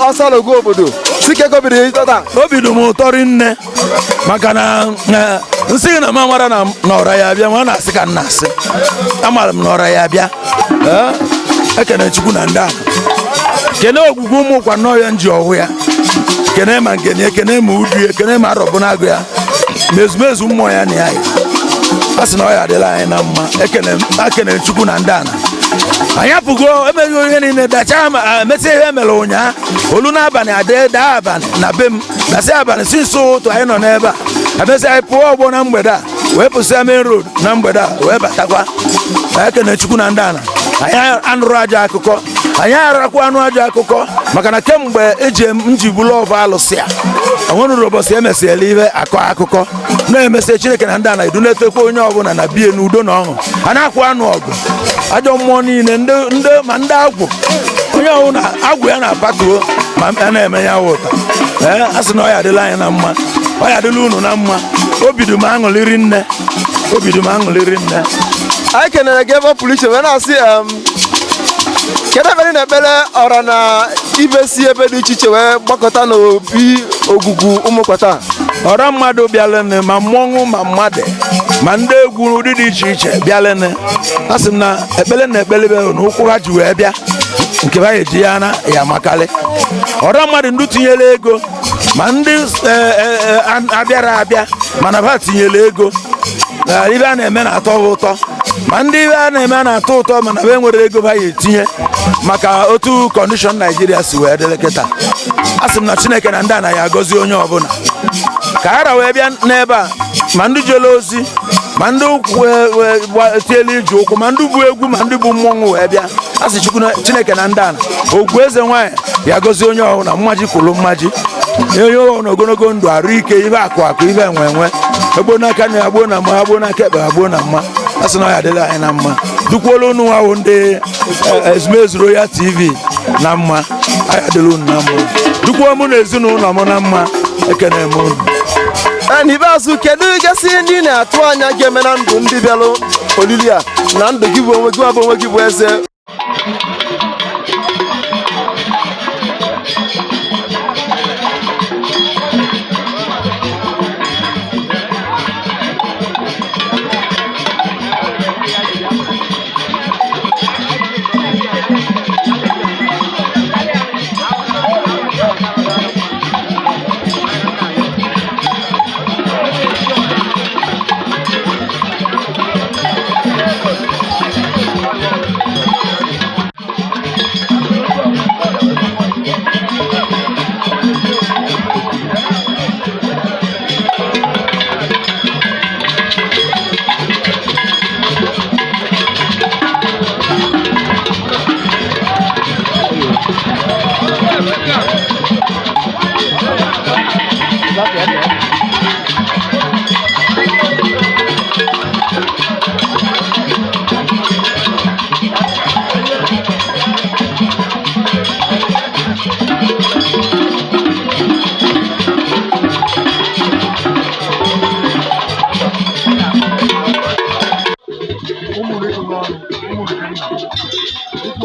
ọsọ n'ogo obodo si ka obi dị taa. Obi dị m ụtọ rinne, maka na nsị gị na m amara na ọra ya abịa. Ma na-asị ka m na-asị, amara m na ọra ya abịa. Ekene Chukwu na ndị ahụ, kene Ogwugwu ụmụ ụkwa nnọọ ya nji ọhụ ya, kene ma nkene, ekene ma udu, ekene ma arọbụnagụ ya, ma ezumezu mmụọ ya na ya. A sị na ọ ya adịla anyị na mma. Ekene Chukwu na ndị ana. Anyị apụgo, emeghị ihe niile dachaa, ma emesịa ihe emere ụnyaa olu n'abalị adị daa abalị na be m, dasị abalị si nso ụtụ anyị nọ n'ebe a. Emesịa anyị pụọ ọgbọ na mgbede a, wee pụsịa main road na mgbede a, wee batakwa. Ekene Chukwu na ndị ana. Anyị anụrụ ajọ akụkọ, anyị arakwa anụ ajọ akụkọ, maka na kemgbe eji m nji bulu ọva alụsị a, onwenụrụ ụbọchị emesịala ihe akọ akụkọ na-emesị. Chineke na ndị ana edunetekwa onye ọbụla na bie n'udo na ọṅụ. A na-akwa anụ ọgụ ajọ mmụọ niile, ndị ma ndị agwụ, onye ọbụla agwụ ya na-apatuo ma a na-eme ya ụta. Ee, a sị na ọ ya adịla anyị na mma, ọ ya adịla unu na mma. Obi dị m aṅụlịrị nne, obi dị m aṅụlịrị nne. Anyị kenere gị ebe ọ pụrụ iche, wee na-asị kedu ebe anyị na-ekpere ọra na ibe si ebe dị iche iche wee gbakọta n'obi Ogwugwu ụmụkwa taa? Ọra mmadụ bịalịnị, ma mmọnwụ, ma mmadụ, ma ndị egwu ụdị dị iche iche bịalịnị. A sị m na ekpele na ekpelebe na ụkwụ ha ji wee bịa nke ha eji ya na ya amakalị. Ọra mmadụ ndị tinyere ego, ma ndị abịara abịa mana ha tinyere ego na ibe a na-eme na-atọ ha ụtọ, ma ndị ibe a na-eme na-atọ ụtọ mana ha enwere ego ha ya etinye, maka otu condition Naijiria si wee dịrị kịta. A sị m na Chineke na ndị anaghị agọzi onye ọbụla ka ha ra wee bịa n'ebe a. Ma ndị jere ozi, ma ndị tielu ije ụkwụ, ma ndị bụ egwu, ma ndị bụ mmọnwụ wee bịa. A sị Chukwu Chineke na ndị ana ogwu eze nwaanyị ya gozie onye ọbụla, mmaji kwuru mmaji, onye ọbụla ogologo ndụ, arụ ike, ibe akụ akụ, ibe enwe enwe, egbo n'aka na agbo na mma, agbo n'aka ekpe, agbo na mma. A sị na ọ ya adịla anyị na mma. Dukwuola unu nwa ndị Ezumezu Royal TV na mma, anyị adịla unu na mma. Dukwuo mụ na ezinụlọ m na mma. Ekene m unu. N'ikpeazụ, kedu gasị ndị na-atụ anya ga-eme na ndụ ndị bịalụ olili a na ndụ gị bụ onwe gị bụ onwe gị bụ eze?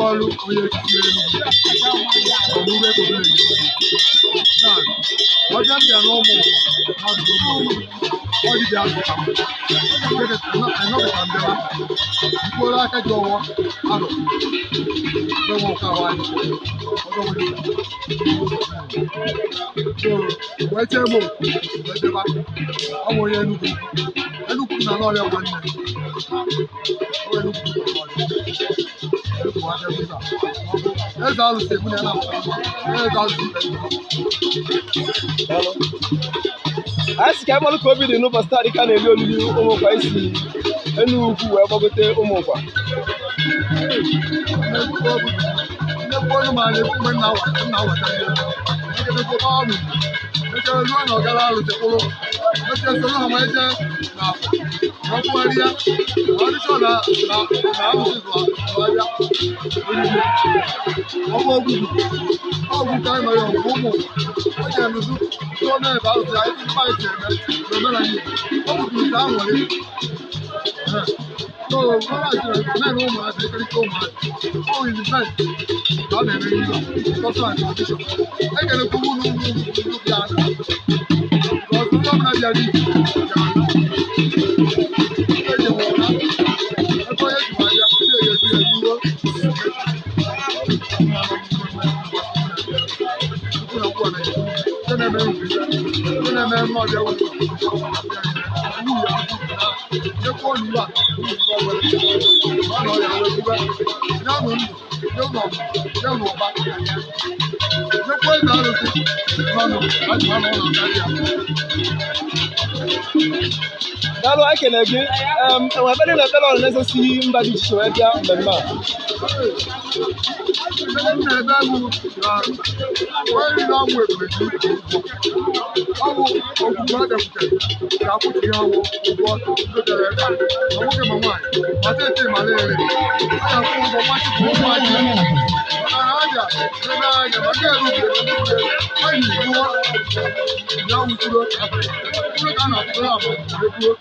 Ọrụ onye echichi Enugu ọmụrụ ego village na ọbịa mbịa na ụmụ mmadụ ụmụ ọdịbịa azụta anọkọta mbịara mkpụrụ aka ji ọwọ arọ benwe ụka ahụ anyị ọzọ nwere. So wee chee m oku wee bịaba. Ọ bụ onye Enugu, Enugu na n'ọrịa nwanne ọ Enugu eze alụsị egbu na eze alụsị. Anyị sị ka anyị malụ ka obi dị n'ụbọchị taa dịka a na-eli olili Ụmụnkwa, isi Enugu wee gbagote Ụmụnkwa. Nnekwu ọnụ ma na-ekwu mgbe nna awata ndị ekedekwa ọrụ mechere ruo na ọgara alụsị kwụrụ mechere soro ha ma eje na afọ ma ọ kwụgharịa ma ọ dịchọ na na na alụsị zụ abịa oriri. Ọ bụ ogwugwu ọgwụ ka anyị nọ ya ọgwụ ụmụ o ji emezi tụọ na-ebe alụsị anyị ndị anyị si eme n'omenala Igbo. Ọ bụ ite aṅụrị. So, men ụmụazị ekerịta ụmụazị ọ invent ka a na-eme ihe a culture and tradition. Ekelekwa unu ụmụ ndị bịa ọzọ, ndị ọbụla bịara ije eji nwụra ebe onye ji ma ya chi egezu ya eruo nke na-eme nke na-eme mma ọbịa wụ nyekwa olu a ọ nọ ya wee bube nye ụnụ ndụ, nye ụnụ ọgụ, nye ụnụ ụba, nyekwa eze arụsị n'ọnụ ajụ anụ ụlọ karịa. Daalụ, anyị kene gị. Enwe ekpere na ekpere ọrụ na-esosighị mba dị iche iche wee bịa mmemme a? Ekpere m na-ebe bụ na onye na-amụ ebube dị ụgwọ ọ bụ okwukwe a bịakwutere ga-akwụchi ha ụgwọ ndị bịara ebe a, ma nwoke ma nwaanyị, ma tete ma lere, a ga-akwụ ụgwọ machipụ ụgwọ anyị maka na abịa ebe anya ma ndị erubere anyị rụọ ya wukwuro kwuro ka a na-atụrụ ama ekwuo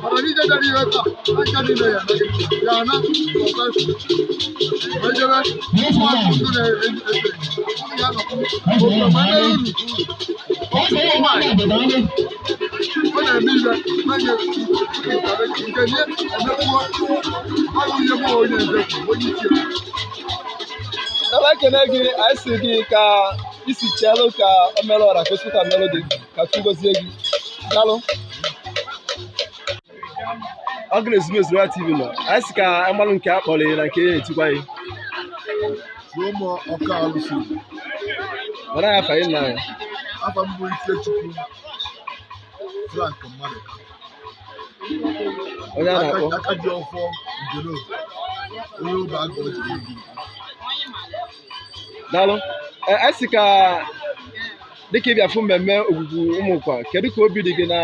mana n'ije bịara ihe taa aka niile ya eme gị ya na sọsesụ wee jebe ụmụazụ ndị na-efe ndị ga-anọkwu obodo ma ebe uru otu nwaanyị ọ na-eme ihe menye nke nye emekwuo ọrụ ihe mụ onye nze kwuru, onye ichie. Daalụ, anyị kene gị. Anyị si gị ka isi cheelụ ka o melụ ọra ka o sikwa melụ gị ka Chukwu gozie gị. Daalụ. Ọ gị na Ezumezu Royal TV nọ. Anyị si ka anyị malụ nke a kpọrọ ya na nke ya etikwa ya. Ụmụ ọka alụsị. Mara ya afa gị na ya. Afa m bụ Ikechukwu. Frank Mmadụ. Onye a na-akpọ Aka ji ọfọ Njelovu, onye obe agụ o jiri ebi. Daalụ. Ee, anyị sị ka dịka ị bịa fụ mmemme ogwugwu Ụmụkwa, kedu ka obi dị gị na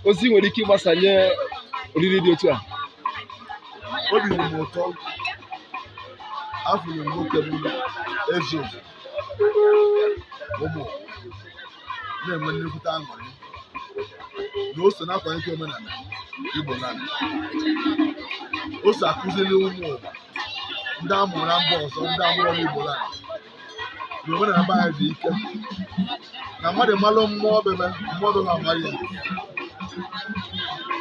ozi nwere ike ịgbasanye oriri dị otu a? Obi dị m ụtọ. Afụrụ m nwoke m eze ụmụ na-enwe nnekwute aṅụrị na o so na-akwalite omenala Igbo land. O so akụziri ụmụ ụwa ndị a mụrụ na mba ọzọ, ndị a mụrụ n'Igbo land, na omenala be anyị dị ike, na mmadụ malụ mmụọ bebe mmụọ bebe amaghị ya.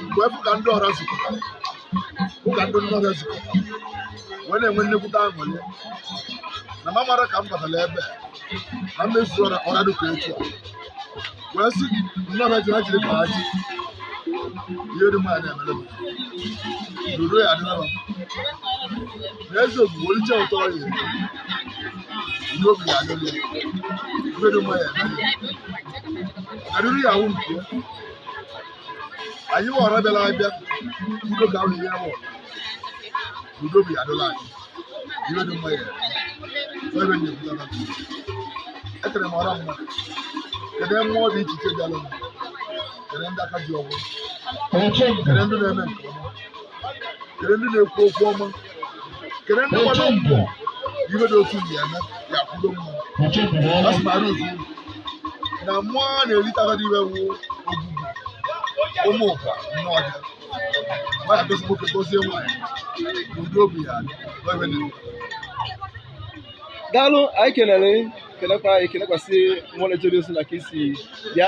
Mgbe efu ka ndị ọra zukọtara, ụka ndị nnọrọ zukọtara wee na-enwe nnekwute aṅụrị na ma mara ka m batara ebe a, na mmezu ọra ọra dịka etu a wee sị nnọrọ ji ha jiri ka ha ji ihe dị mma ya na-emere m n'udo ya adịla m na eze ogwugwu oliche ụtọ ya eri udo obi ya adịla ya ihe dị mma ya emere ya ọganihu ya awụ nke ya. Anyị nwe ọra bịara abịa udo ka ahụ ihe bụ udo bi adịla anyị ihe dị mma ya eme ebe na-ekwutara ekere m ọra mmadụ kedu mmụọ dị iche iche bịara m, kedu ndị aka ji ọgwụ, kedu ndị na-eme nke ọma, kedu ndị na-ekwu okwu ọma, kedu ndị gbara mbọ ihe dị otu ya eme ya kwudo mma. A sị m arụ ozu na mmụọ a na-erite agadi iwe wụ ogwugwu Ụmụkwa mmụọ ọhịa nwaanyị gosi nwoke gozie nwaanyị na udo obi ya adị ebe na-ekwu. Daalụ, anyị kelere gị, kelekwa anyị kelekwasị mmụọ na-ejere ozi na ka isi bịa.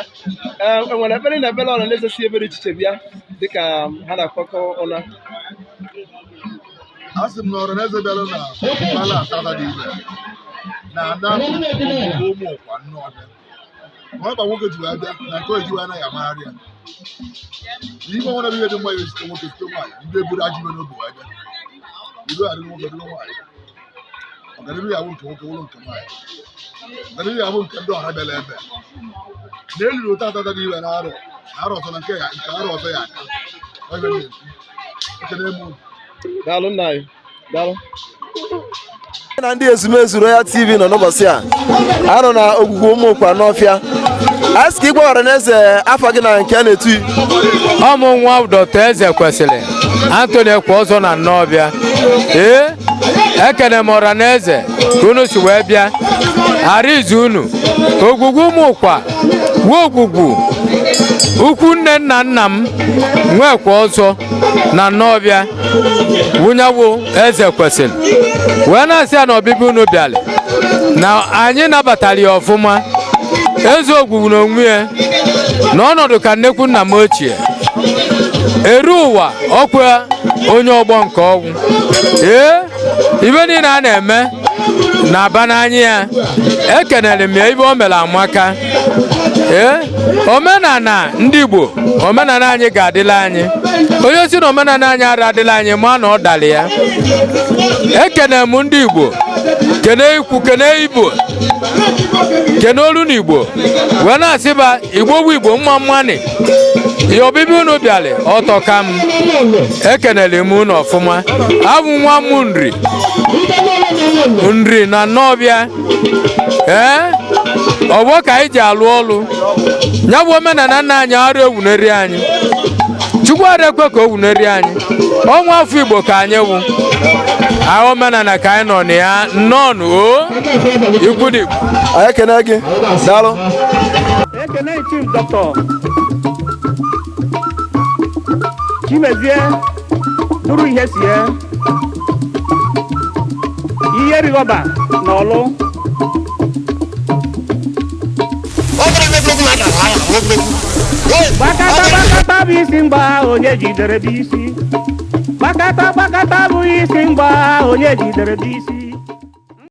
Ee, enwere ekpere na ekpere ọra na-eze si ebe dị iche iche bịa dịka ha na-akpọkọ ụna? A sị m na ọra na eze bịara na mbala atata dị ire na ana ogwugwu Ụmụkwa nne ọbịa na ọba nwoke ji wee bịa na nke oji wee anaghị amagharị ya na ihe ọnwere bụ ihe dị mma ya ezite nwoke site nwaanyị ndị eburu ajọ iwe n'obi wee bịa udo adịrị nwoke dịrị nwaanyị, ọganihu ya bụ nke nwoke wụrụ nke nwaanyị, ọganihu ya bụ nke ndị ọra bịara ebe na eliri ụtọ atata dị iwe na arọ na arọ ọzọ na nke ya nke arọ ọzọ ya aka ebe na-ekwu ekene m unu. Daalụ nna anyị, daalụ. Na ndị ezumezu Royal TV nọ n'ụbọchị a anọ na ogwugwu Ụmụkwa n'ọfịa. A sị ka ị gwa ọra na eze afa gị na nke a na-etu. Ọmụ nwa Dr. Eze kwesịrị Anthony Ekwe ọzọ na Nnọọbịa. Ee, ekene m ọra na eze ka unu si wee bịa arizu unu ogwugwu Ụmụkwa wuo ogwugwu ukwu nne nna nna m nwekwa ọzọ na Nnọọbịa wunyawo Eze kwesịrị wee na-asị ya na ọbịbịa unu bịara na anyị nabatara ya ọfụma. Eze ogwugwu na onwe ya na ọnọdụ ka nnekwu nna m ochie eru ụwa ọkwa onye ọgbọ nke ọgwụ. Ee, ibe niile a na-eme na-aba n'anya ya. Ekenere m ya ibe o mere amaka. Ee, omenala ndị Igbo, omenala anyị ga-adịla anyị. Onye si na omenala anyị ara adịla anyị ma na ọ dara ya. Ekene m ndị Igbo, kene ikwu, kene Igbo, kene olu na Igbo wee na-asị ba Igbo bụ Igbo mma mmanị ihe ọbịbịa unu bịara ọtọ ka m ekenere m unu ọfụma. Abụ nwa m nri nri na Nnọọbịa. Ee, ọgbọ ka anyị ji alụ ọlụ ya bụ omenala nna anyị arụ ewuneri anyị. Chukwu ara ekwe ka o wuneri anyị. Ọnwa afọ Igbo ka anyị wụ agha omenala ka anyị nọ na ya nnọọnụ o ikwu dị. Anyị ekene gị, daalụ. Ekene Chief Dr. Chimezie duru ihe sie ihe rigọba n'ọlụ. Gbakata gbakata bụ isi mgba onye jidere bụ isi. Gbakata gbakata bụ isi mgba onye jidere bụ isi.